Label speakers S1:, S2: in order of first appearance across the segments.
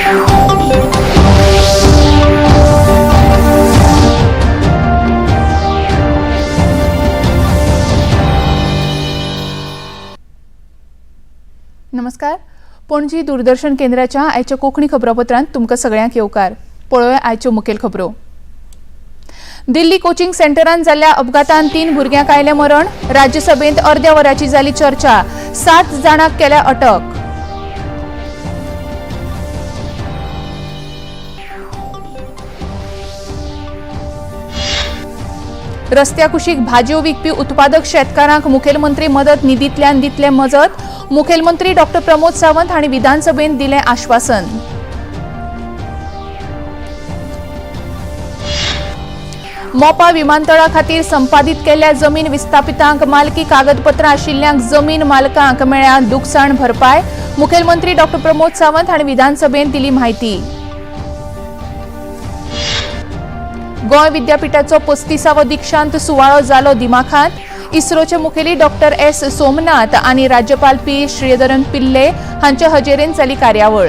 S1: नमस्कार, पणजी दूरदर्शन केंद्राच्या आयच्या कोंकणी खबरापत्रांत तुमकां सगळ्यांक येवकार. पळोवया आयच्यो मुखेल खबरो. दिल्ली कोचिंग सेंटरांत जाल्ल्या अपघातांत 3 भुरग्यांक आयलें मरण. राज्यसभेंत अर्द्या वराची जाली चर्चा. 7 जाणांक केल्या अटक. रस्त्या कुशीक भाजयो विकपी उत्पादक शेतकारांक मुखेलमंत्री मदत निधींतल्यान दितले मजत. मुखेलमंत्री डॉक्टर प्रमोद सावंत हांणी विधानसभेंत दिलें आश्वासन. मोपा विमानतळा खातीर संपादीत केल्ल्या जमीन विस्थापितांक मालकी कागदपत्रां आशिल्ल्यांक जमीन मालकांक मेळ्ळ्या लुकसाण भरपाय. मुखेलमंत्री डॉक्टर प्रमोद सावंत हांणी विधानसभेंत दिली म्हायती. गोंय विद्यापीठाचो 35वो दीक्षांत सुवाळो जालो दिमाखांत. इस्रोचे मुखेली डॉक्टर एस सोमनाथ आनी राज्यपाल पी श्रीधरन पिल्ले हांचे हजेरेन जाली कार्यावळ.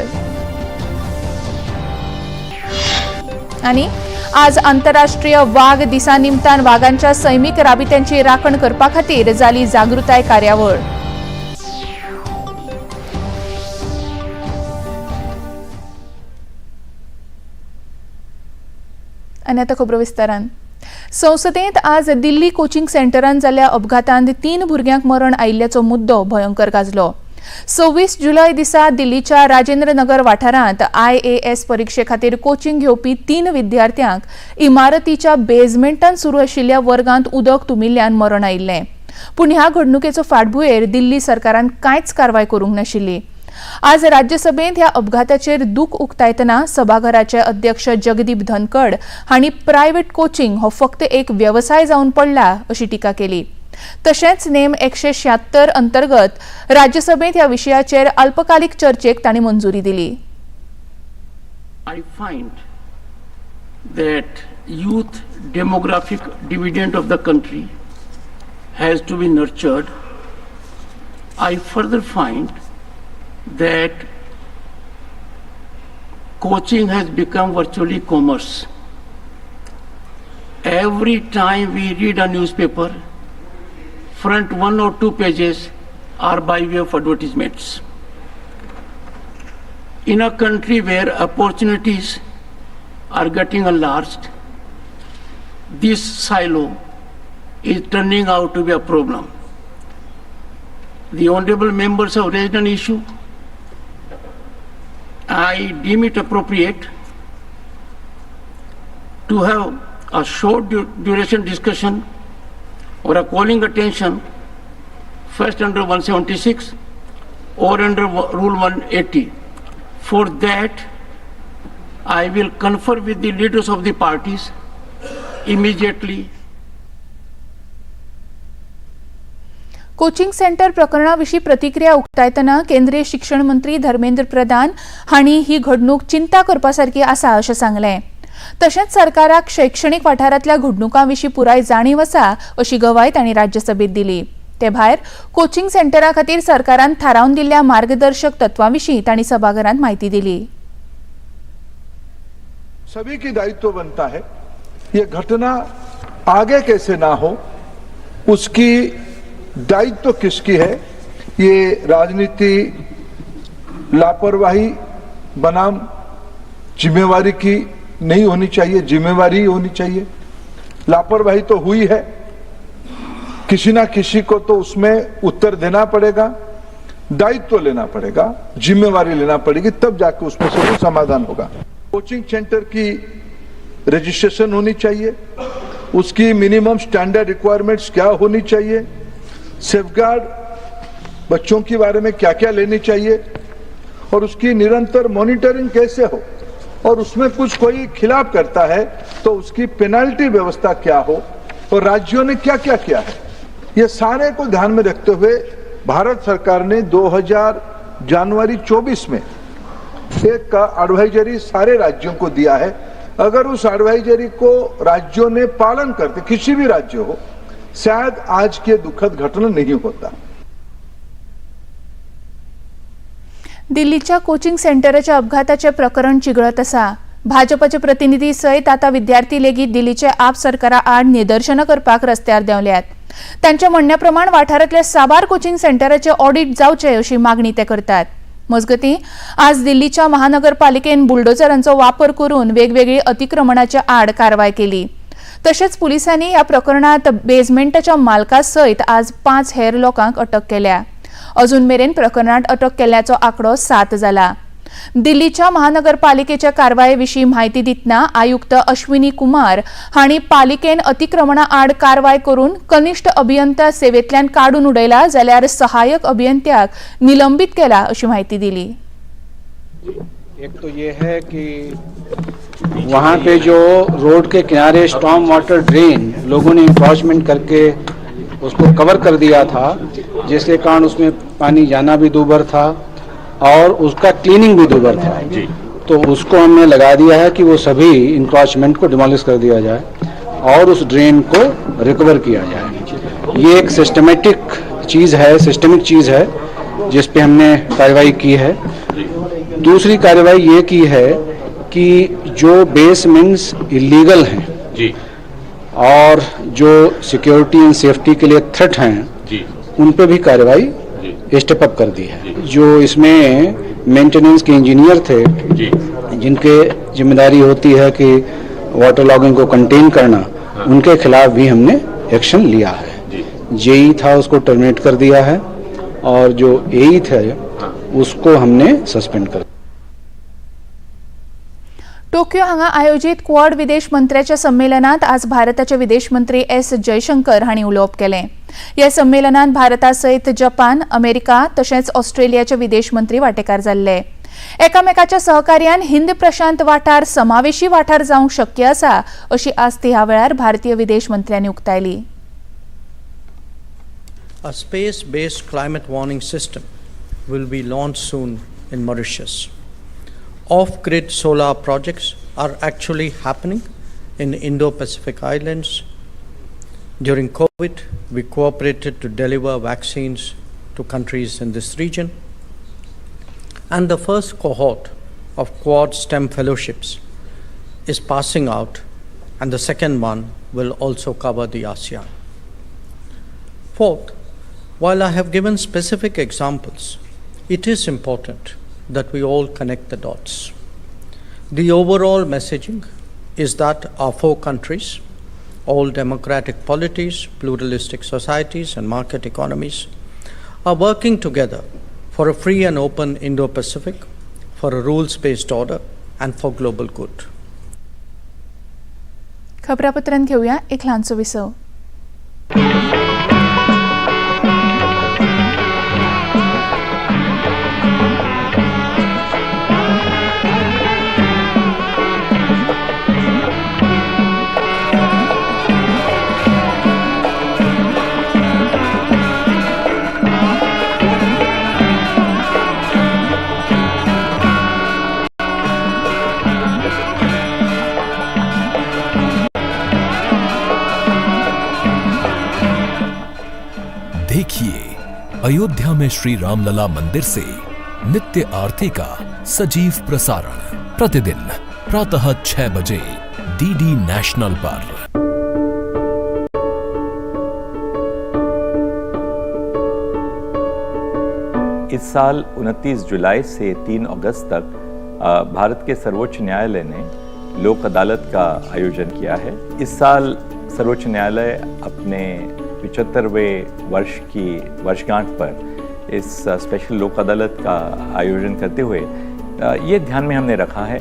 S1: आनी आज आंतरराष्ट्रीय वाघ दिसा निमतान वागांच्या सैमीक राबित्यांची राखण करपा खातीर जाली जागृताय कार्यावळ. आनी आतां खबरो विस्तारान. संसदेंत आज दिल्ली कोचिंग सेंटरांत जाल्ल्या अपघातांत 3 भुरग्यांक मरण आयिल्ल्याचो मुद्दो भयंकर गाजलो. 26 जुलय दिसा दिल्लीच्या राजेंद्र नगर वाठारांत IAS परिक्षे खातीर कोचिंग घेवपी 3 विद्यार्थ्यांक इमारतीच्या बेजमेंटांत सुरू आशिल्ल्या वर्गांत उदक तुमिल्ल्यान मरण आयिल्लें. पूण ह्या घडणुकेचो फाटभुंयेर दिल्ली सरकारान कांयच कारवाय करूंक नाशिल्ली. आज राज्यसभेंत ह्या अपघाताचेर दूख उक्तायतना सभाघराचे अध्यक्ष जगदीप धनखड हांणी प्रायव्हेट कोचिंग हो फक्त एक वेवसाय जावन पडला अशी टिका केली. तशेंच नेम 176 अंतर्गत राज्यसभेंत ह्या विशयाचेर अल्पकालीक चर्चेक तांणी मंजुरी दिली.
S2: I find that youth demographic dividend of the country has to be nurtured. I further find that coaching has become virtually commerce. Every time we read a newspaper, front 1 or 2 pages are by way of advertisements. In a country where opportunities are getting enlarged, this silo is turning out to be a problem. The honorable members have raised an issue. I deem it appropriate to have a short duration discussion or a calling attention first under 176 or under Rule 180. For that, I will confer with the leaders of the parties immediately.
S1: Coaching centre प्रकरणा विशीं प्रतिक्रिया उक्तायतना केंद्रीय शिक्षण मंत्री धर्मेंद्र प्रधान हांणी ही घडणूक चिंता करपा सारकी आसा अशें सांगलें. तशेंच सरकाराक शैक्षणीक वाठारांतल्या घडणुकां विशीं पुराय जाणीव आसा अशी गवाय तांणी राज्यसभेंत दिली. ते भायर कोचिंग सेंटरा खातीर सरकारान थारावन दिल्ल्या मार्गदर्शक तत्वां विशीं तांणी सभाघरांत म्हायती दिली.
S3: सभी की दायित्व बनता है ये घटना आगे कैसे ना हो, उसकी दायित्व किसकी है. ये राजनीति लापरवाही बनाम जिम्मेवारी की नहीं होनी चाहिए, जिम्मेवारी होनी चाहिए. लापरवाही तो हुई है, किसी ना किसी को तो उसमें उत्तर देना पड़ेगा, दायित्व लेना पड़ेगा, जिम्मेवारी लेना पड़ेगी, तब जाके उसमें से वो समाधान होगा. कोचिंग सेंटर की रजिस्ट्रेशन होनी चाहिए, उसकी मिनिमम स्टैंडर्ड रिक्वायरमेंट्स क्या होनी चाहिए, सेफगार्ड बच्चों के बारे में क्या क्या लेनी चाहिए और उसकी निरंतर मॉनिटरिंग कैसे हो, और उसमें कुछ कोई खिलाफ करता है तो उसकी पेनल्टी व्यवस्था क्या हो, और राज्यों ने क्या क्या किया है, ये सारे को ध्यान में रखते हुए भारत सरकार ने 2000 जनवरी 24 में एक एडवाइजरी सारे राज्यों को दिया है. अगर उस एडवाइजरी को राज्यों ने पालन करते, किसी भी राज्य हो, शायद आज के दुखद घटना नहीं होता.
S1: दिल्लीच्या कोचिंग सेंटराच्या अपघाताचें प्रकरण चिघळत आसा. भाजपाचे प्रतिनिधी सयत आतां विद्यार्थी लेगीत दिल्लीचे आप सरकारा आड निदर्शनां करपाक रस्त्यार देंवल्यात. तांच्या म्हणण्या प्रमाण वाठारांतल्या साबार कोचिंग सेंटराचे ऑडिट जावचें अशी मागणी ते करतात. मजगतीं आज दिल्लीच्या महानगरपालिकेन बुलडोझरांचो वापर करून वेगवेगळी अतिक्रमणाच्या आड कारवाय केली. तशेंच पुलिसांनी ह्या प्रकरणात बेजमेंटाच्या मालका सयत आज 5 हेर लोकांक अटक केल्या. अजून मेरेन प्रकरणात अटक केल्ल्याचो आंकडो 7 जाला. दिल्लीच्या महानगरपालिकेच्या कारवाये विशीं म्हायती दितना आयुक्त अश्विनी कुमार हांणी पालिकेन अतिक्रमणा आड कारवाय करून कनिष्ठ अभियंता सेवेंतल्यान काडून उडयला जाल्यार सहाय्यक अभियंत्याक निलंबीत केला अशी म्हायती दिली.
S4: एक तो ये है कि वहाँ पे जो रोड के किनारे स्टॉर्म वाटर ड्रेन लोगों ने इंक्रोचमेंट करके उसको कवर कर दिया था, जिसके कारण उसमें पानी जाना भी दूभर था और उसका क्लीनिंग भी दूभर था। तो उसको हमने लगा दिया है कि वो सभी इंक्रोचमेंट को डिमोलिश कर दिया जाए और उस ड्रेन को रिकवर किया जाए। ये एक सिस्टमेटिक चीज़ है, सिस्टमिक चीज़ है जिस पे हमने कार्रवाई की है। दूसरी कार्रवाई ये की है कि जो बेसमेंट्स इलीगल हैं
S5: जी
S4: और जो सिक्योरिटी एंड सेफ्टी के लिए थ्रेट हैं
S5: जी
S4: उन पे भी कार्रवाई स्टेप अप कर दी है। जो इसमें मेंटेनेंस के इंजीनियर थे
S5: जी
S4: जिनके जिम्मेदारी होती है कि वाटर लॉगिंग को कंटेन करना, उनके खिलाफ भी हमने एक्शन लिया है। जेई था उसको टर्मिनेट कर दिया है और जो एई थे उसको हमने सस्पेंड कर।
S1: टोक्यो हांगा आयोजित क्वाड विदेश मंत्र्याच्या संमेलनात आज भारताचे विदेश मंत्री एस जयशंकर हांणी उलोवप केलें. ह्या संमेलनात भारता सयत जपान, अमेरिका तशेंच ऑस्ट्रेलियाचे विदेश मंत्री वांटेकार जाल्ले. एकामेकाच्या सहकार्यान हिंद प्रशांत वाठार समावेशी वाठार जावंक शक्य आसा अशी आस्त ह्या वेळार भारतीय विदेश मंत्र्यांनी उक्तायली.
S6: A space-based climate warning system will be launched soon in Mauritius. Off-grid solar projects are actually happening in Indo-Pacific islands. During COVID, we cooperated to deliver vaccines to countries in this region. And the first cohort of Quad STEM fellowships is passing out, and the second one will also cover the ASEAN. Fourth, while I have given specific examples, it is important that we all connect the dots. The overall messaging is that our four countries, all democratic polities, pluralistic societies, and market economies, are working together for a free and open Indo-Pacific, for a rules-based order, and for global good.
S1: खबरापत्रांत घेऊया एक ल्हानसो विसव.
S7: देखिए अयोध्या में श्री रामलला मंदिर से नित्य आरती का सजीव प्रसारण प्रतिदिन प्रातः 6 बजे डीडी नेशनल पर।
S8: इस साल 29 जुलाई से 3 अगस्त तक भारत के सर्वोच्च न्यायालय ने लोक अदालत का आयोजन किया है। इस साल सर्वोच्च न्यायालय अपने 75वें वर्ष की वर्षगांठ पर इस स्पेशल लोक अदालत का आयोजन करते हुए ये ध्यान में हमने रखा है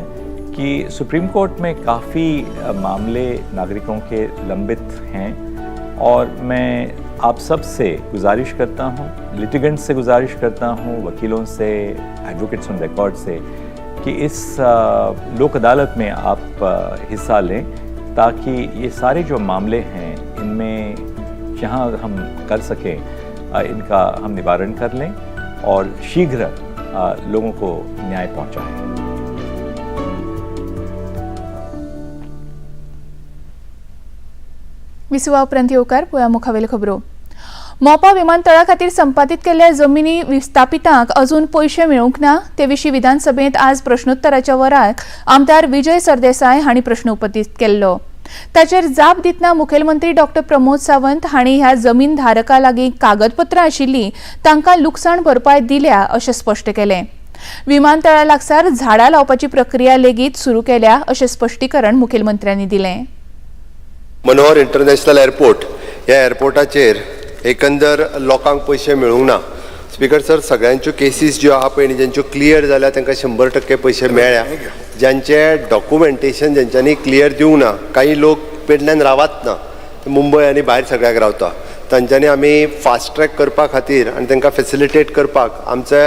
S8: कि सुप्रीम कोर्ट में काफ़ी मामले नागरिकों के लंबित हैं और मैं आप सब से गुजारिश करता हूँ, लिटिगेंट्स से गुजारिश करता हूँ, वकीलों से, एडवोकेट्स ऑन रिकॉर्ड से कि इस लोक अदालत में आप हिस्सा लें ताकि ये सारे जो मामले हैं इनमें जहाँ हम कर सकें इनका हम निवारण कर लें और शीघ्र लोगों को न्याय पहुँचाएं।
S1: विसवा उपरांत येवकार पळोवया मुखावेल्यो खबरो. मोपा विमानतळा खातीर संपादीत केल्ल्या जमिनी विस्थापितांक अजून पयशे मेळूंक ना. ते विशीं विधानसभेंत आज प्रश्नोत्तराच्या वरार आमदार विजय सरदेसाय हांणी प्रश्न उपस्थित केल्लो. ताचेर जाप दितना मुखेलमंत्री डॉक्टर प्रमोद सावंत हांणी ह्या जमीन धारकां लागीं कागदपत्रां आशिल्लीं तांकां लुकसाण भरपाय दिल्या अशें स्पश्ट केलें. विमानतळा लागसार झाडां लावपाची प्रक्रिया लेगीत सुरू केल्या अशें स्पश्टीकरण मुखेलमंत्र्यांनी दिलें.
S5: मनोहर इंटरनॅशनल एअरपोर्ट ह्या एअरपोर्टाचेर एकंदर लोकांक पयशे मेळूंक ना. स्पीकर सर, सगळ्यांच्यो केसीस ज्यो आहा पळय न्ही, ज्यांच्यो क्लियर जाल्या तांकां 100% पयशे मेळ्ळ्या. ज्यांचे डॉक्युमेंटेशन ज्यांच्यांनी क्लियर दिवंक ना, काही लोक पेडण्यान रावत ना, मुंबय आनी भायर सगळ्याक रावता, तांच्यांनी आमी फास्ट ट्रॅक करपा खातीर आनी तांकां फेसिलिटेट करपाक आमचे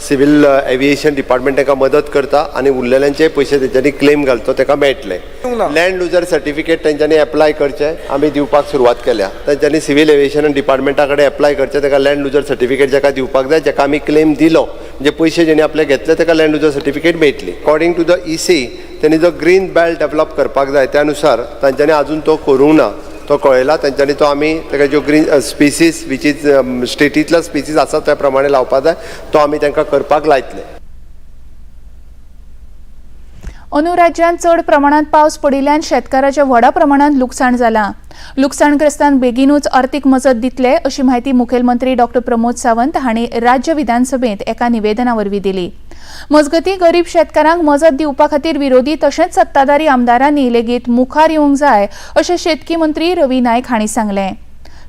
S5: सिवील एविएशन डिपार्टमेंट तांकां मदत करता आनी उरलेल्यांचे पयशे तेंच्यांनी क्लेम घालतो ताका मेळटले. लँड लुजर सर्टिफिकेट तेंच्यांनी एप्लाय करचें आमी दिवपाक सुरवात केल्या. तेंच्यांनी सिवील एविएशन डिपार्टमेंटा कडेन एप्लाय करचें, ताका लँड लुजर सर्टिफिकेट जाका दिवपाक जाय, जाका आमी क्लेम दिलो म्हणजे पयशे जेणी आपले घेतले ताका लँड लुजर सर्टिफिकेट मेळटली. अकॉर्डिंग टू the EC तेणी जो ग्रीन बेल्ट डेवलप करपाक जाय त्या नुसार तांच्यांनी अजून तो करूंक ना, तो कळयला तेंच्यांनी. तो आमी ताका ज्यो ग्रीन स्पेसीस which is स्टेटींतलो स्पेसीस आसा त्या प्रमाणे लावपाक जाय, तो आमी तांकां करपाक लायतले.
S1: अंदू राज्यांत चड प्रमाणांत पावस पडिल्ल्यान शेतकाराचें व्हडा प्रमाणांत लुकसाण जालां. लुकसाणग्रस्तांक बेगीनूच अर्थीक मजत दितले अशी म्हायती मुखेलमंत्री डॉक्टर प्रमोद सावंत हांणी राज्य विधानसभेंत एका निवेदना वरवीं दिली. मजगतीं, गरीब शेतकारांक मजत दिवपा खातीर विरोधी तशेंच सत्ताधारी आमदारांनी लेगीत मुखार येवंक जाय अशें शेतकी मंत्री रवी नायक हांणी सांगलें.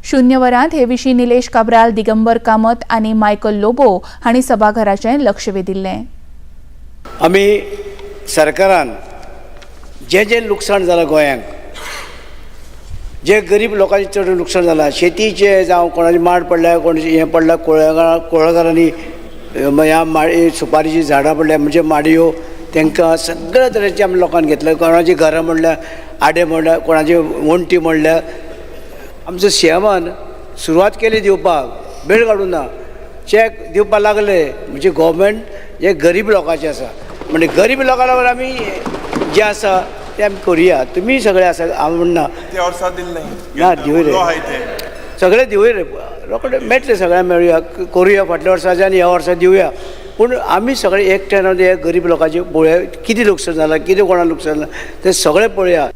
S1: शून्य वरांत हे विशीं निलेश काब्राल, दिगंबर कामत आनी मायकल लोबो हांणी सभाघराचें लक्ष वेधिल्लें.
S9: आमी सरकारान जें जें लुकसाण जालां गोंयांक, जे गरीब लोकांचें चड लुकसाण जालां, शेतीचें जावं कोणाचें माड पडल्या, कोणाचें हें पडलां, कुळागरांनी ह्या माडी सुपारीचीं झाडां पडल्या, म्हणजे माडयो, तांकां सगळ्या तरेचें आमी लोकांक घेतलें. कोणाचीं घरां म्हणल्या आडे म्हणल्या, कोणाची वण्टी म्हणल्या. आमचो सीएमान सुरवात केली दिवपाक, वेळ काडूंक ना, चॅक दिवपाक लागले. म्हणजे गव्हर्मेंट हे गरीब लोकांचें आसा, म्हणजे गरीब लोकां लागून आमी जें आसा तें आमी करुया. तुमी सगळे आसा हांव म्हणना ना, दिवय रे सगळे, दिवय रे रोखडे मेळटले, सगळ्यांक मेळुया, करुया. फाटल्या वर्साचे आनी ह्या वर्सा दिवया, पूण आमी सगळे एकठांय रावन हे गरीब लोकांचे पळोवया, कितें लुकसाण जालां, कितें कोणाक लुकसाण जालां तें सगळें पळोवया.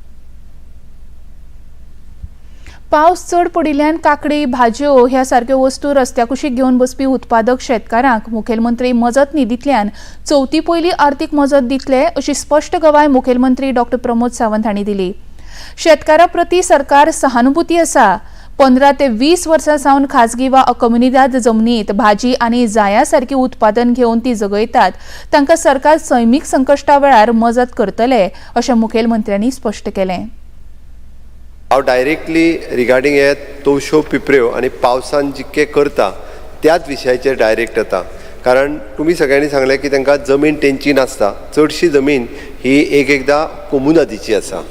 S1: पावस चड पडिल्ल्यान काकडी, भाजयो ह्या सारक्यो वस्तू रस्त्या कुशीक घेवन बसपी उत्पादक शेतकारांक मुखेलमंत्री मजत निधींतल्यान चवथी पयली आर्थीक मजत दितले अशी स्पश्ट गवाय मुखेलमंत्री डॉक्टर प्रमोद सावंत हांणी दिली. शेतकारां प्रती सरकार सहानुभूती आसा. 15 ते 20 वर्सां सावन खाजगी वा अकम्युनिदाद जमनीत भाजी आनी जाया सारकी उत्पादन घेवन ती जगयतात, तांकां सरकार सैमीक संकश्टा वेळार मजत करतले अशें मुखेलमंत्र्यांनी स्पश्ट केलें.
S5: हांव डायरेक्टली रिगार्डींग हे तवश्यो पिपऱ्यो आनी पावसान जितके करता त्याच विशयाचेर डायरेक्ट येता, कारण तुमी सगळ्यांनी सांगलें की तांकां जमीन तेंची नासता. चडशी जमीन ही एक एकदां कोमुनादीची आसा,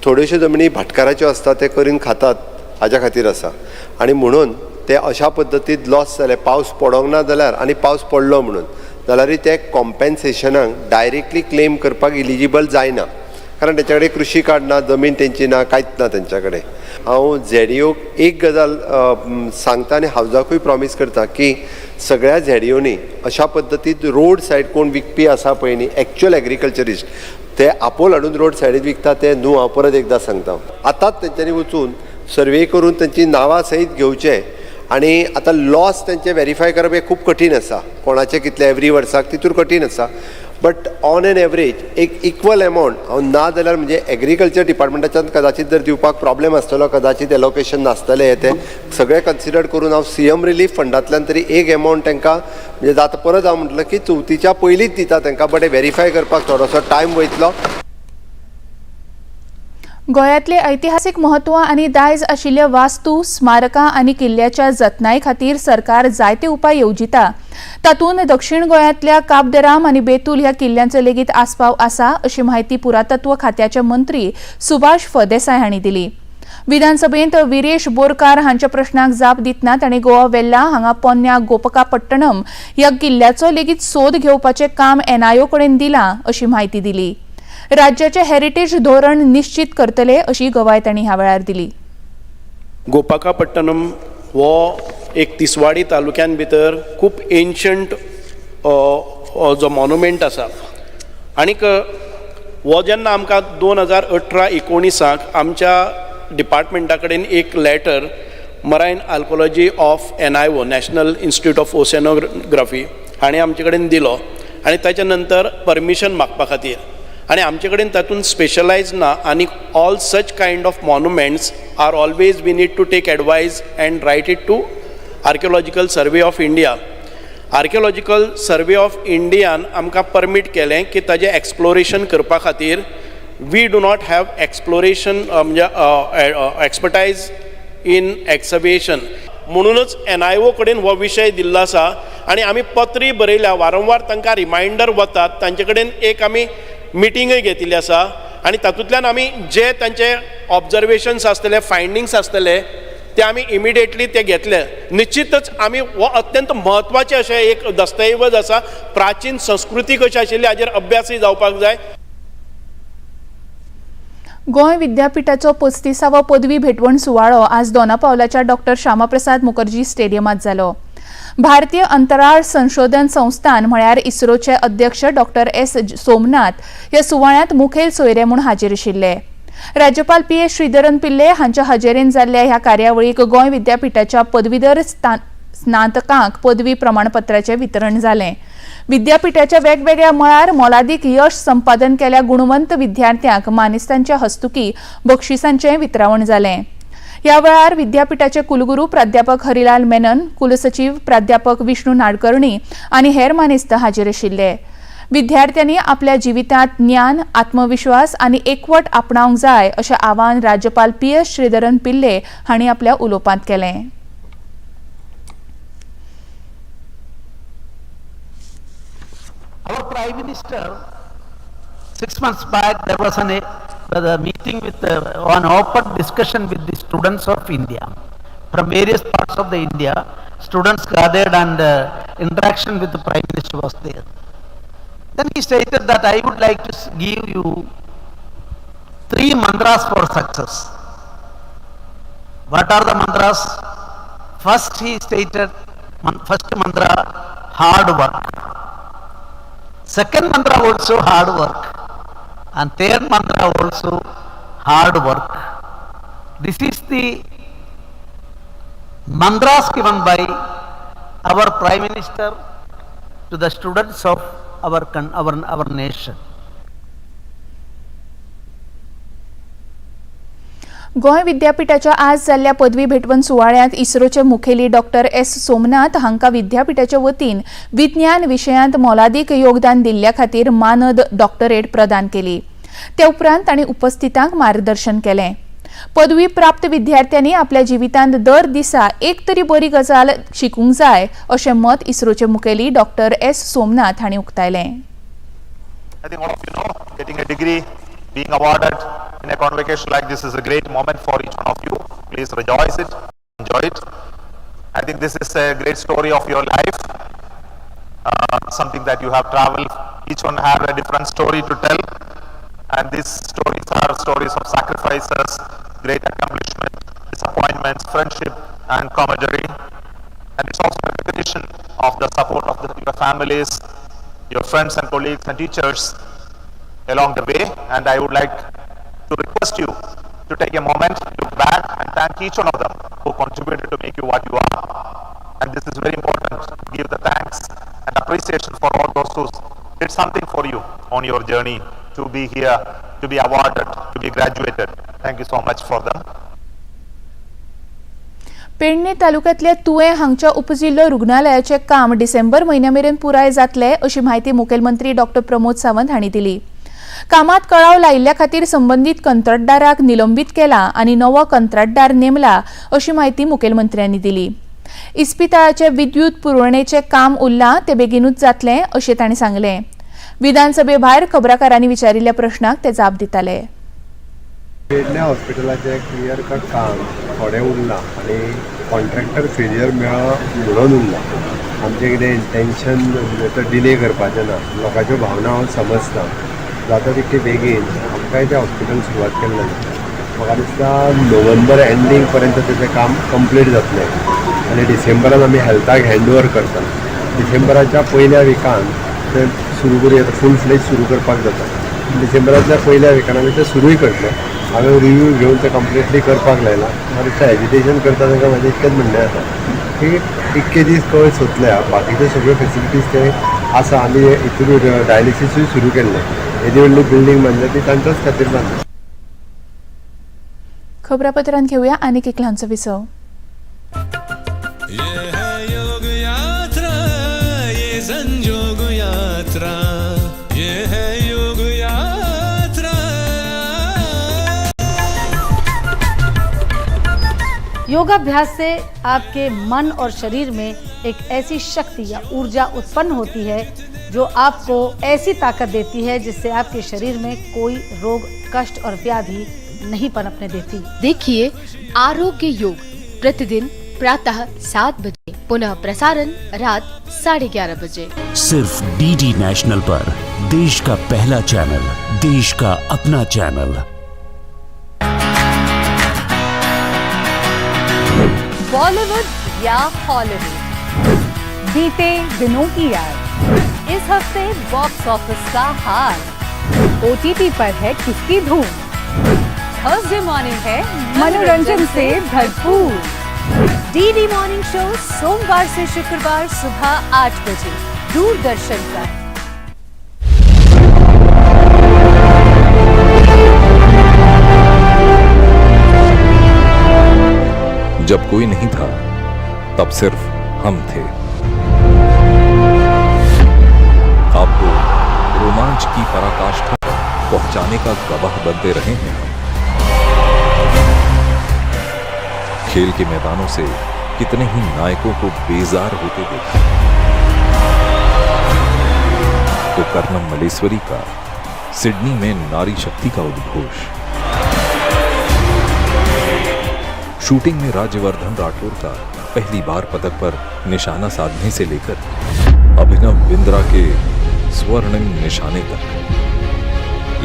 S5: थोड्योश्यो जमनी भाटकाराच्यो आसता, ते करून खातात हाज्या खातीर आसा. आनी म्हणून ते अशा पद्दतीन लॉस जाले, पावस पडोंक ना जाल्यार आनी पावस पडलो म्हणून जाल्यारूय ते कॉम्पेन्सेशनाक डायरेक्टली क्लेम करपाक इलिजिबल जायना, कारण तेंच्या कडेन कृशी कार्ड ना, जमीन तेंची ना, कांयच ना तेंच्या कडेन. हांव झेडिओक एक गजाल सांगता आनी हावजाकूय प्रॉमीस करता की सगळ्या झेडिओनी अशा पद्दतीन रोड सायड कोण विकपी आसा पळय न्ही, एक्च्युअल एग्रीकल्चरिस्ट, ते आपोल हाडून रोड सायडीन विकता ते न्हू. हांव परत एकदां सांगता, आतांच तेंच्यांनी वचून सर्वे करून तेंची नांवां सयत घेवचें आनी आतां लॉस तेंचे वेरीफाय करप हें खूब कठीण आसा, कोणाचें कितलें एवरी वर्साक तितूर कठीण आसा. बट ऑन एन एवरेज एक इक्वल एमावंट हांव ना जाल्यार म्हणजे एग्रीकल्चर डिपार्टमेंटाच्यान कदाचीत जर दिवपाक प्रॉब्लेम आसतलो, कदाचीत एलोकेशन नासतलें, हें तें सगळें कन्सिडर करून हांव सीएम रिलीफ फंडांतल्यान तरी एक एमावंट तांकां म्हणजे जाता. परत हांव म्हटलें की चवथीच्या पयलींच दिता तांकां, बट वेरीफाय करपाक थोडोसो टायम वयतलो.
S1: गोंयांतले ऐतिहासीक म्हत्व आनी दायज आशिल्ल्या वास्तू, स्मारकां आनी किल्ल्याच्या जतनाये खातीर सरकार जायते उपाय येवजिता. तातूंत दक्षिण गोंयांतल्या काब दे राम आनी बेतूल ह्या किल्ल्यांचो लेगीत आस्पाव आसा अशी म्हायती पुरातत्व खात्याचे मंत्री सुभाष फळदेसाय हांणी दिली. विधानसभेंत विरेश बोरकार हांच्या प्रश्नाक जाप दितना तांणी गोवा वेल्ला हांगा पोन्न्या गोपकापट्टणम ह्या किल्ल्याचो लेगीत सोद घेवपाचें काम एनआयओ कडेन दिलां अशी म्हायती दिली. राज्याचे हेरिटेज धोरण निश्चित करतले अशी गवाय तांणी ह्या वेळार दिली.
S10: गोपाकापट्टनम हो एक तिसवाडी तालुक्यान भितर खूब एन्शंट जो मॉन्युमेंट आसा. आनीक हो जेन्ना आमकां 2018-19 आमच्या डिपार्टमेंटा कडेन एक letter marine archaeology of NIO National Institute of Oceanography हाणें आमचे कडेन दिलो आनी ताच्या नंतर परमिशन मागपा खातीर आनी आमचे कडेन तातूंत स्पेशलायज ना आनी all such kind of monuments are always we need to take advice and write it to Archaeological Survey of India. Archaeological Survey of इंडियान आमकां परमीट केलें की ताजें एक्सप्लोरेशन करपा खातीर. We do not have exploration म्हणजे एक्सपर्टायज इन एक्सकेवेशन, म्हणूनच NIO कडेन हो विशय दिल्लो आसा आनी आमी पत्रूय बरयल्या, वारंवार तांकां रिमायंडर वतात. तांचे कडेन एक आमी मिटींगय घेतिल्ली आसा आनी तातूंतल्यान आमी जे तांचे ऑब्जर्वेशन्स आसतले, फायंडींग्स आसतले, ते आमी इमिडिएटली ते घेतले. निश्चितच आमी हो अत्यंत म्हत्वाचें अशें एक दस्तऐवज आसा. प्राचीन संस्कृती कशी आशिल्ली हाजेर अभ्यासय जावपाक जाय.
S1: गोंय विद्यापीठाचो 35वो पदवी भेटवण सुवाळो आज दोनापावलाच्या डॉक्टर श्यामाप्रसाद मुखर्जी स्टेडियमात जालो. भारतीय अंतराळ संशोधन संस्थान म्हळ्यार इस्रोचे अध्यक्ष डॉक्टर एस सोमनाथ ह्या सुवाळ्यांत मुखेल सोयरे म्हूण हाजीर आशिल्ले. राज्यपाल पी एस श्रीधरन पिल्ले हांच्या हजेरेन जाल्ल्या ह्या कार्यावळीक गोंय विद्यापीठाच्या पदवीधर स्नातकांक पदवी प्रमाणपत्राचें वितरण जालें. विद्यापीठाच्या वेगवेगळ्या मळार मोलादीक यश संपादन केल्या गुणवंत विद्यार्थ्यांक मानेस्तांच्या हस्तुकी बक्षिसांचें वितरावण जालें. ह्या वेळार विद्यापीठाचे कुलगुरू प्राध्यापक हरिलाल मेनन, कुलसचीव प्राध्यापक विष्णू नाडकर्णी आनी हेर मानेस्त हाजीर आशिल्ले. विद्यार्थ्यांनी आपल्या जिवितांत ज्ञान, आत्मविश्वास आनी एकवट आपणावंक जाय अशें आवाहन राज्यपाल पी एस श्रीधरन पिल्ले हांणी आपल्या उलोवपांत केलें.
S11: Our Prime Minister, 6 months back, there was a meeting with an open discussion with the students of India. From various parts of the India, students gathered and interaction with the Prime Minister was there. Then he stated that I would like to give you 3 mantras for success. What are the mantras? First he stated, first mantra, hard work. Second mantra also hard work. And third mantra also hard work. This is the mantras given by our Prime Minister to the students of our nation.
S1: Goa विद्यापीठाच्या आज जाल्ल्या पदवी भेटवण सुवाळ्यांत इस्रोचे मुखेली doctor S Somnath हांकां विद्यापीठाचे वतीन विज्ञान विशयांत मोलादीक योगदान दिल्ल्या खातीर मानद डॉक्टरेट प्रदान केली. ते उपरांत तांणी उपस्थितांक मार्गदर्शन केलें. पदवी प्राप्त विद्यार्थ्यांनी आपल्या जिवितांत दर दिसा एक तरी बरी गजाल शिकूंक जाय अशें मत इस्रोचे मुखेली डॉक्टर एस सोमनाथ हांणी उक्तायलें.
S12: I think all of you know, getting a degree, being awarded in a convocation like this is a great moment for each one of you. Please rejoice it, enjoy it. I think this is a great story of your life, something that you have traveled. Each one have a different story to tell, and these stories are stories of sacrifices, great accomplishment, disappointments, friendship, and camaraderie. And it's also a recognition of the support of your families, your friends and colleagues and teachers along the way. And I would like to request you to take a moment, look back and thank each one of them who contributed to make you what you are. And this is very important, to give the thanks and appreciation for all those who did something for you on your journey to be here, to be awarded, to be graduated. Thank you so much for them.
S1: Pedne तालुक्यांतल्या तुयें हांगच्या उपजिल्हो रुग्णालयाचें काम डिसेंबर म्हयन्या मेरेन पुराय जातलें अशी म्हायती मुखेलमंत्री डॉक्टर प्रमोद सावंत हांणी दिली. कामात कळाव लायिल्ल्या खातीर संबंदीत कंत्राटदाराक निलंबीत केला आनी नवो कंत्राटदार नेमला अशी म्हायती मुखेलमंत्र्यांनी दिली. इस्पितळाचे विद्युत पुरवणेचें काम उरलां तें बेगीनूच जातलें अशें तांणी सांगलें. विधानसभे भायर खबराकारांनी विचारिल्ल्या प्रश्नाक ते जाप दिताले.
S5: पेडण्या हॉस्पिटलाचें क्लियर कट काम थोडें उरलां आनी कॉन्ट्रॅक्टर फेलियर मेळ्ळो म्हणून उरलां. आमचें कितें इंटेन्शन डिले करपाचें ना. लोकांच्यो भावना हांव समजता. जाता तितके बेगीन आमकांय तें हॉस्पिटल सुरवात केल्लें. म्हाका दिसता नोव्हेंबर एंडींग पर्यंत तेजें काम कंप्लीट जातलें.
S13: आनी डिसेंबरान आमी हेल्थाक हँड ओवर करता. डिसेंबराच्या पयल्या विकान ते सुरू करूं येता, फूल फ्लेज सुरू करपाक जाता. डिसेंबराच्या पयल्या विकान आमी ते सुरूय करतले. हांवें रिव्यू घेवन ते कंप्लिटली करपाक लायला. मातशें एजिटेशन करता तांकां म्हाजें इतकेंच म्हणणें आसा की इतके दीस कळ सोदल्या, बाकीच्यो सगळ्यो फेसिलिटीज ते आसा. आमी हितून डायलिसिसूय सुरू केल्लें, येदी व्हडली बिल्डींग बांदल्या ती तांच्याच खातीर बांदल्या.
S1: खबरापत्रांत घेवया आनीक एक ल्हानसो विसव.
S14: ये है योग यात्रा, ये संजोग यात्रा, ये है योग यात्रा.
S15: योगाभ्यास से आपके मन और शरीर में एक ऐसी शक्ति या ऊर्जा उत्पन्न होती है जो आपको ऐसी ताकत देती है जिससे आपके शरीर में कोई रोग, कष्ट और व्याधि नहीं पनपने देती.
S16: देखिए आरोग्य योग प्रतिदिन प्रातः 7 बजे, पुनः प्रसारण रात 11:30 बजे।
S17: सिर्फ डीडी नेशनल पर, देश का पहला चैनल, देश का अपना चैनल।
S18: बॉलीवुड या हॉलीवुड, बीते दिनों की याद, इस हफ्ते बॉक्स ऑफिस का हाल, ओटीटी पर है किसकी धूम, थर्सडे मॉर्निंग है मनोरंजन से भरपूर। डीडी मॉर्निंग शो सोमवार से शुक्रवार सुबह 8 बजे दूरदर्शन पर।
S19: जब कोई नहीं था तब सिर्फ हम थे। आपको रोमांच की पराकाष्ठा पर पहुंचाने का गवाह बनते रहे हैं हम। खेल के मैदानों से कितने ही नायकों को बेजार होते देखा, तो कर्णम मल्लेश्वरी का सिडनी में नारी शक्ति का उद्घोष, शूटिंग में राज्यवर्धन राठौर का पहली बार पदक पर निशाना साधने से लेकर अभिनव बिंद्रा के स्वर्णिम निशाने तक,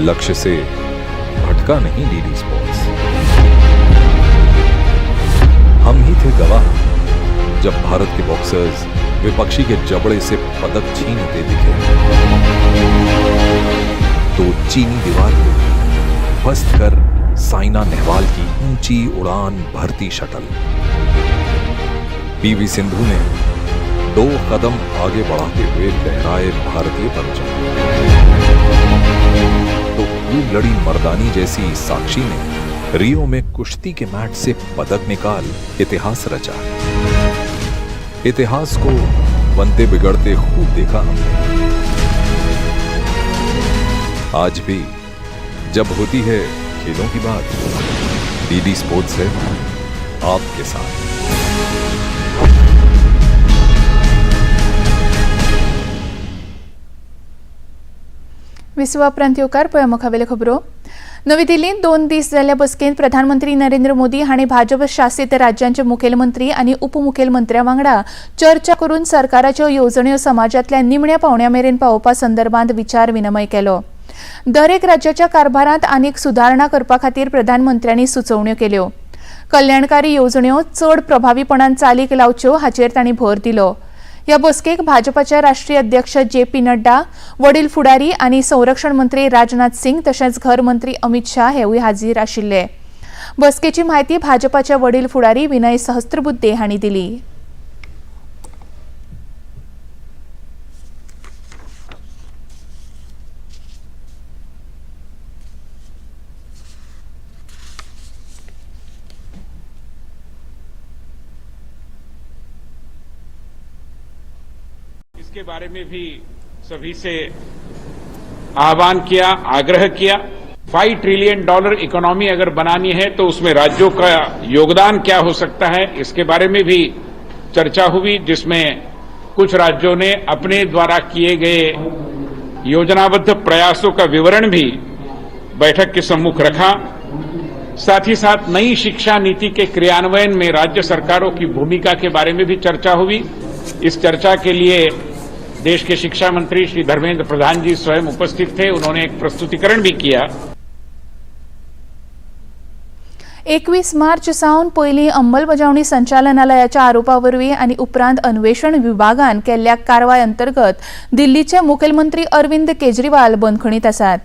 S19: लक्ष्य से भटका नहीं डीडी स्पोर्ट्स। हम ही थे गवाह जब भारत के बॉक्सर्स विपक्षी के जबड़े से पदक छीनते दिखे, तो चीनी दीवार को ध्वस्त कर साइना नेहवाल की ऊंची उड़ान भरती शटल। पीवी सिंधु ने 2 कदम आगे बढ़ाते हुए लहराए भारतीय परचम, तो खूब लड़ी मर्दानी जैसी साक्षी ने रियो में कुश्ती के मैट से पदक निकाल इतिहास रचा। इतिहास को बनते बिगड़ते खूब देखा हमने। आज भी जब होती है खेलों की बात, डीडी स्पोर्ट्स है आपके साथ।
S1: विसवा उपरांत येवकार पळया मुखावेल्यो खबरो. नवी दिल्लींत 2 दीस जाल्ल्या बसकेंत प्रधानमंत्री नरेंद्र मोदी हांणी भाजप शासित राज्यांचे मुखेलमंत्री आनी उपमुखेलमंत्र्या वांगडा चर्चा करून सरकाराच्यो येवजण्यो समाजांतल्या निमण्या पावंड्या मेरेन पावोवपा संदर्भात विचार विनिमय केलो. दरेक राज्याच्या कारभारांत आनीक सुदारणा करपा खातीर प्रधानमंत्र्यांनी सुचोवण्यो केल्यो. कल्याणकारी येवजण्यो चड प्रभावीपणान चालीक लावच्यो हाचेर तांणी भर दिलो. ह्या बसकेक भाजपाचे राष्ट्रीय अध्यक्ष जे पी नड्डा, वडील फुडारी आनी संरक्षण मंत्री राजनाथ सिंग तशेंच घर मंत्री अमित शाह हेवूय हाजीर आशिल्ले. बसकेची म्हायती भाजपाचे वडील फुडारी विनय सहस्त्रबुद्धे हांणी दिली.
S20: इसके बारे में भी सभी से आह्वान किया, आग्रह किया। $5 ट्रिलियन इकोनॉमी अगर बनानी है तो उसमें राज्यों का योगदान क्या हो सकता है, इसके बारे में भी चर्चा हुई, जिसमें कुछ राज्यों ने अपने द्वारा किए गए योजनाबद्ध प्रयासों का विवरण भी बैठक के सम्मुख रखा। साथ ही साथ नई शिक्षा नीति के क्रियान्वयन में राज्य सरकारों की भूमिका के बारे में भी चर्चा हुई। इस चर्चा के लिए देश के शिक्षा मंत्री श्री धर्मेंद्र प्रधान जी स्वयं उपस्थित थे। उन्होंने एक प्रस्तुतिकरण भी किया।
S1: 21 मार्च सावन पयलीं अंमलबजावणी संचालनालयाच्या आरोपा वरवीं आनी उपरांत अन्वेषण विभागान केल्ल्या कारवाय अंतर्गत दिल्लीचे मुखेलमंत्री अरविंद केजरीवाल बंदखणीत आसात.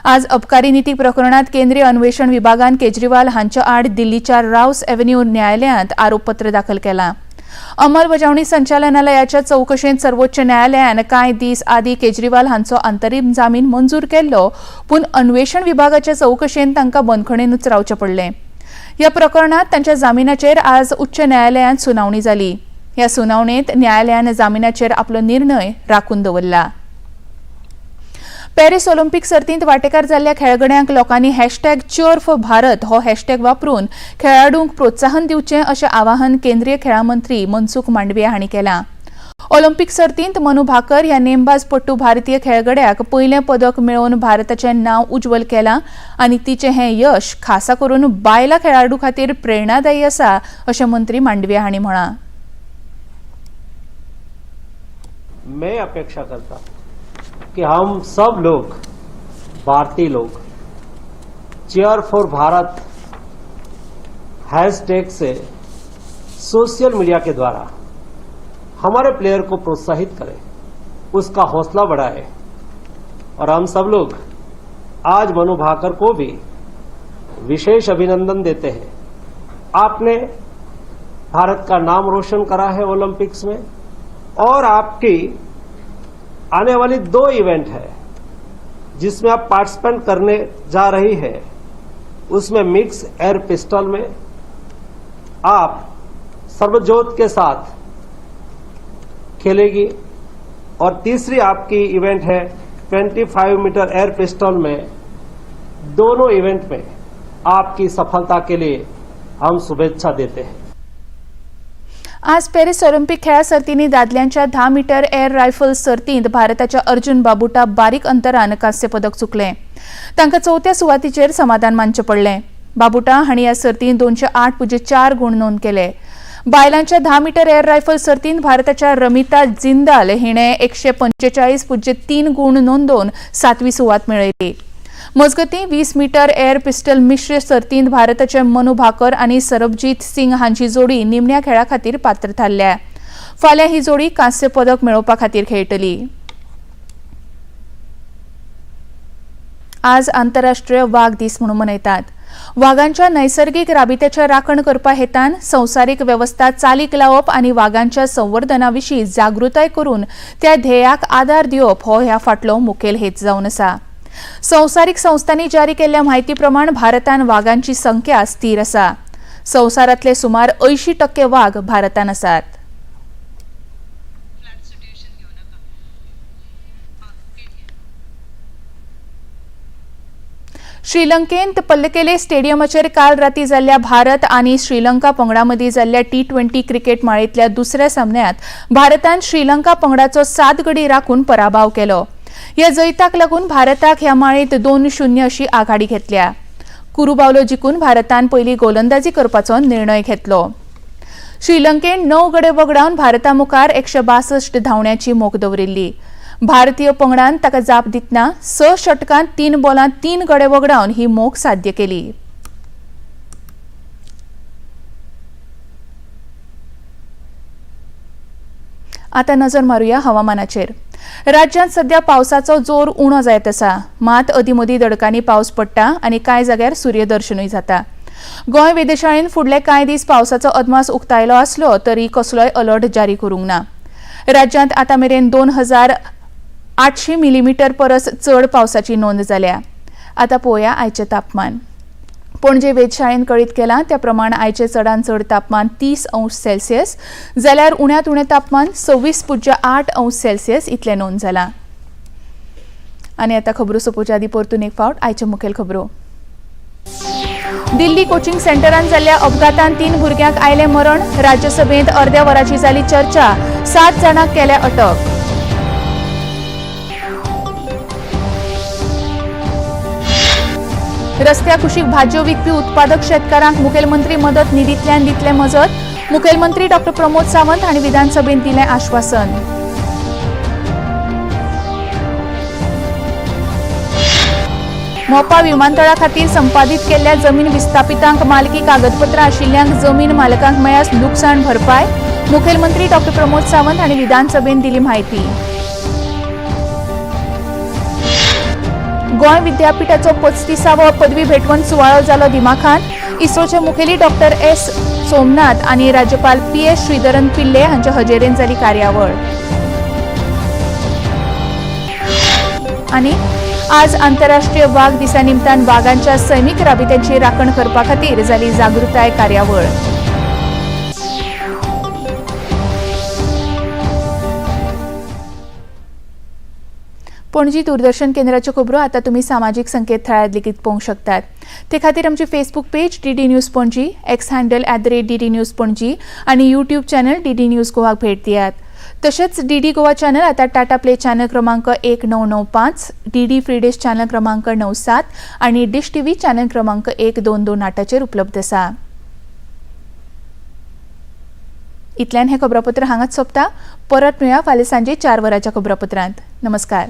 S1: आज अबकारी निती प्रकरणात केंद्रीय अन्वेषण विभागान केजरीवाल हांच्या आड दिल्लीच्या राऊस एव्हेन्यू न्यायालयांत आरोपपत्र दाखल केलां. अंमलबजावणी संचालनालयाच्या चवकशेंत सर्वोच्च न्यायालयान कांय दीस आदीं केजरीवाल हांचो अंतरीम जामीन मंजूर केल्लो, पूण अन्वेषण विभागाच्या चवकशेंत तांकां बंदखणीनूच रावचें पडलें. ह्या प्रकरणात तांच्या जामिनाचेर आज उच्च न्यायालयांत सुनावणी जाली. ह्या सुनावणेंत न्यायालयान जामिनाचेर आपलो निर्णय राखून दवरला. पॅरीस ऑलिम्पिक सर्तींत वांटेकार जाल्ल्या खेळगड्यांक लोकांनी हॅशटॅग चियर फॉर भारत हो हॅशटॅग वापरून खेळाडूंक प्रोत्साहन दिवचें अशें आवाहन केंद्रीय खेळां मंत्री मनसुख मांडविया हांणी केलां. ऑलिम्पिक सर्तींत मनु भाकर ह्या नेमबाजपटू भारतीय खेळगड्याक पयलें पदक मेळोवन भारताचें नांव उज्ज्वल केलां आनी तिचें हें यश खासा करून बायलां खेळाडू खातीर प्रेरणादायी आसा अशें मंत्री मांडविया हांणी म्हळां.
S21: मैं अपेक्षा करता कि हम सब लोग भारतीय लोग चीयर फॉर भारत हैशटैग से सोशल मीडिया के द्वारा हमारे प्लेयर को प्रोत्साहित करें, उसका हौसला बढ़ाएं। और हम सब लोग आज मनु भाकर को भी विशेष अभिनंदन देते हैं। आपने भारत का नाम रोशन करा है ओलंपिक्स में और आपकी आने वाली 2 इवेंट है जिसमें आप पार्टिसिपेंट करने जा रही है, उसमें मिक्स एयर पिस्टल में आप सर्वजोत के साथ खेलेगी और तीसरी आपकी इवेंट है 25 मीटर एयर पिस्टल में। दोनों इवेंट में आपकी सफलता के लिए हम शुभेच्छा देते हैं।
S1: आज पॅरीस ऑलिम्पिक खेळा सर्तींनी दादल्यांच्या 10 मीटर एअर रायफल सर्तींत भारताच्या अर्जुन बाबुटा बारीक अंतरान कांस्य पदक चुकलें. तांकां चवथ्या सुवातीचेर समाधान मानचें पडलें. बाबुटा हांणी ह्या सर्तींत 208.04 गूण नोंद केले. बायलांच्या 10 मीटर एअर रायफल सर्तींत भारताच्या रमिता जिंदाल हिणें 145.03 गूण नोंदोवन 7वी सुवात मेळयली. मजगतीं 20 मीटर एअर पिस्टल मिश्र सर्तींत भारताचे मनु भाकर आनी सरबजीत सिंग हांची जोडी निमण्या खेळा खातीर पात्र थारल्या. फाल्यां ही जोडी कांस्य पदक मेळोवपा खातीर खेळटली. आज आंतरराष्ट्रीय वाग दीस म्हणून मनयतात. वागांच्या नैसर्गिक राबित्याच्या राखण करपा हेतान संवसारीक वेवस्था चालीक लावप आनी वागांच्या संवर्धना विशीं जागृताय करून त्या ध्येयाक आदार दिवप हो ह्या फाटलो मुखेल हेत जावन आसा. संवसारीक संस्थांनी जारी केल्ल्या म्हायती प्रमाण भारतान वागांची संख्या स्थिर आसा. संवसारांतले सुमार 80% वाग भारतान आसात. श्रीलंकेंत पल्लकेले स्टेडियमाचेर काल राती जाल्ल्या भारत आनी श्रीलंका पंगडा मदीं जाल्ल्या T20 cricket माळेंतल्या दुसऱ्या सामन्यांत भारतान श्रीलंका पंगडाचो 7 गडी राखून पराभव केलो. ह्या जैताक लागून भारताक ह्या माळेंत 2-0 अशी आघाडी घेतल्या. कुरुबावलो जिखून भारतान पयली गोलंदाजी करपाचो निर्णय घेतलो. श्रीलंकेन 9 गडे वगडावन भारता मुखार 162 धांवण्याची मोख दवरिल्ली. भारतीय पंगडान ताका जाप दितना 6 षटकांत 3 बॉलांत 3 गडे वगडावन ही मोख साध्य केली. आता नजर मारुया हवामानाचेर. राज्यांत सध्या पावसाचो जोर उणो जायत आसा. मात अदींमदीं दडकांनी पावस पडटा आनी कांय जाग्यार सूर्यदर्शनूय जाता. गोंय वेधशाळेन फुडले कांय दीस पावसाचो अदमास उक्तायलो आसलो तरी कसलोय अलर्ट जारी करूंक ना. राज्यांत आतां मेरेन 2800 मिलीमीटर परस चड पावसाची नोंद जाल्या. आतां पळोवया आयचें तापमान. पणजे वेधशाळेन कळीत केलां त्या प्रमाण आयचें चडांत चड तापमान 30 अंश सेल्सियस जाल्यार उण्यांत उणें तापमान 26.8 अंश सेल्सियस इतलें नोंद जालां. आनी आतां खबरो सोंपोवच्या आदीं परतून एक फावट आयच्यो मुखेल खबरो. दिल्ली कोचिंग सेंटरांत जाल्ल्या अपघातांत 3 भुरग्यांक आयलें मरण. राज्यसभेंत अर्द्या वराची जाली चर्चा. 7 जाणांक केल्या अटक. रस्त्या कुशीक भाजयो विकपी उत्पादक शेतकारांक मुखेलमंत्री मदत निधींतल्यान दितले मजत. मुखेलमंत्री डॉ प्रमोद सावंत हांणी विधानसभेंत दिलें आश्वासन. मोपा विमानतळा खातीर संपादीत केल्ल्या जमीन विस्थापितांक मालकी कागदपत्रां आशिल्ल्यांक जमीन मालकांक मेळ्ळ्यास लुकसाण भरपाय. मुखेलमंत्री डॉ प्रमोद सावंत हांणी विधानसभेन दिली म्हायती. गोंय विद्यापीठाचो 35वो पदवी भेटवण सुवाळो जालो दिमाखान. इस्रोचे मुखेली डॉ एस सोमनाथ आनी राज्यपाल पी.एस. श्रीधरन पिल्ले हांच्या हजेरेन जाली कार्यावळ. आनी आज आंतरराष्ट्रीय वाग दिसा निमतान वागांच्या सैमीक राबित्यांची राखण करपा खातीर जाली जागृताय कार्यावळ. पणजी दूरदर्शन केंद्राच्यो खबरो आता तुम्ही सामाजिक संकेतथळार लेगीत पळोवंक शकतात. ते खातीर आमची Facebook page DD news Panaji, X handle @DD News Panaji आनी यूट्यूब चॅनल DD news गोवाक भेट दियात. तशेंच DD Goa channel आता टाटा प्ले चॅनल क्रमांक 1995, DD free dish channel क्रमांक 97 आनी डिश टीव्ही चॅनल क्रमांक 1228चेर उपलब्ध आसा. इतल्यान हें खबरापत्र हांगाच सोंपता. परत मेळया फाल्यां सांजे 4 वरांच्या खबरापत्रांत. नमस्कार.